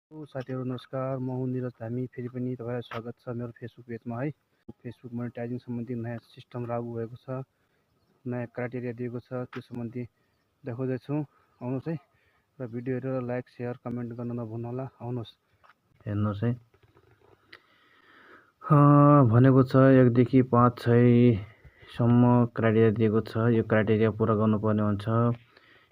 साथीहरु नमस्कार, म हुँ निरज धामी। फेरि पनि तपाईलाई स्वागत छ मेरो फेसबुक पेजमा है। फेसबुक मोनेटाइजिङ सम्बन्धी नयाँ सिस्टम लागू भएको छ, नयाँ क्राइटेरिया दिएको छ, त्यो सम्बन्धी देखाउँदैछु। आउनुहोस् है, र भिडियो हेरेर लाइक शेयर कमेन्ट गर्न नभुल्नुहोला। आउनुहोस् हेर्नुहोस् है। भनेको छ 1 देखि 5 सम्म क्राइटेरिया दिएको छ। यो क्राइटेरिया पूरा गर्नुपर्ने हुन्छ।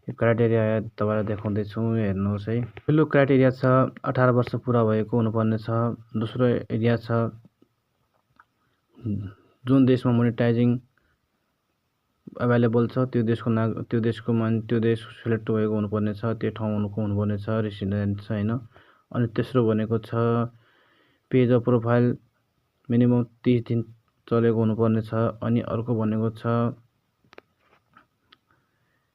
यो क्राइटेरिया तपाईलाई देखाउँदैछु, हेर्नुहोस् है। पहिलो क्राइटेरिया छ 18 वर्ष पूरा भएको हुनुपर्ने छ। दोस्रो एरिया छ जुन देशमा मोनेटाइजिङ अभाइलेबल छ त्यो देश सिलेक्ट भएको हुनुपर्ने छ, त्यो ठाउँको हुनुपर्ने छ, रेसिडेन्ट छ हैन। अनि तेस्रो भनेको छ पेज अफ प्रोफाइल मिनिमम 30 दिन चलेको हुनुपर्ने छ। अनि अर्को भनेको छ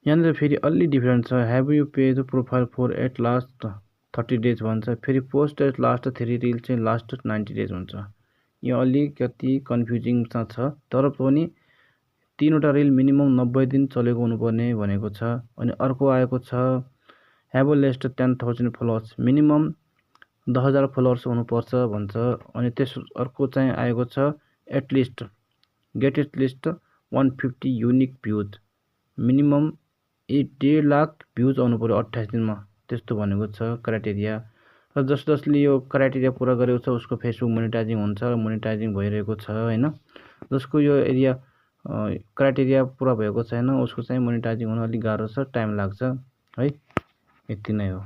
यहाँनिर फेरि अलि डिफरेन्ट छ। Have you page profile for at last 30 days भन्छ, फेरि पोस्ट एट लास्ट 3 रिल चाहिँ लास्ट 90 डेज हुन्छ। यो अलिकति कन्फ्युजिङ छ, तर पनि 3 वटा रिल मिनिमम 90 दिन चलेको हुनुपर्ने भनेको छ। अनि अर्को आएको छ have less 10,000 followers, minimum 10,000 followers हुनुपर्छ भन्छ। अनि त्यस अर्को चाहिँ आएको छ get at least 150 unique views, minimum 1.5 lakh views आउनु पर्यो 28 दिनमा, त्यस्तो भनेको छ क्राइटेरिया। र जसले यो क्राइटेरिया पूरा गरेको छ उसको फेसबुक मोनेटाइजिङ हुन्छ र मोनेटाइजिङ भइरहेको छ हैन। जसको यो एरिया क्राइटेरिया पूरा भएको छैन उसको चाहिँ मोनेटाइजिङ हुन अलि गाह्रो छ, टाइम लाग्छ है। यति नै हो।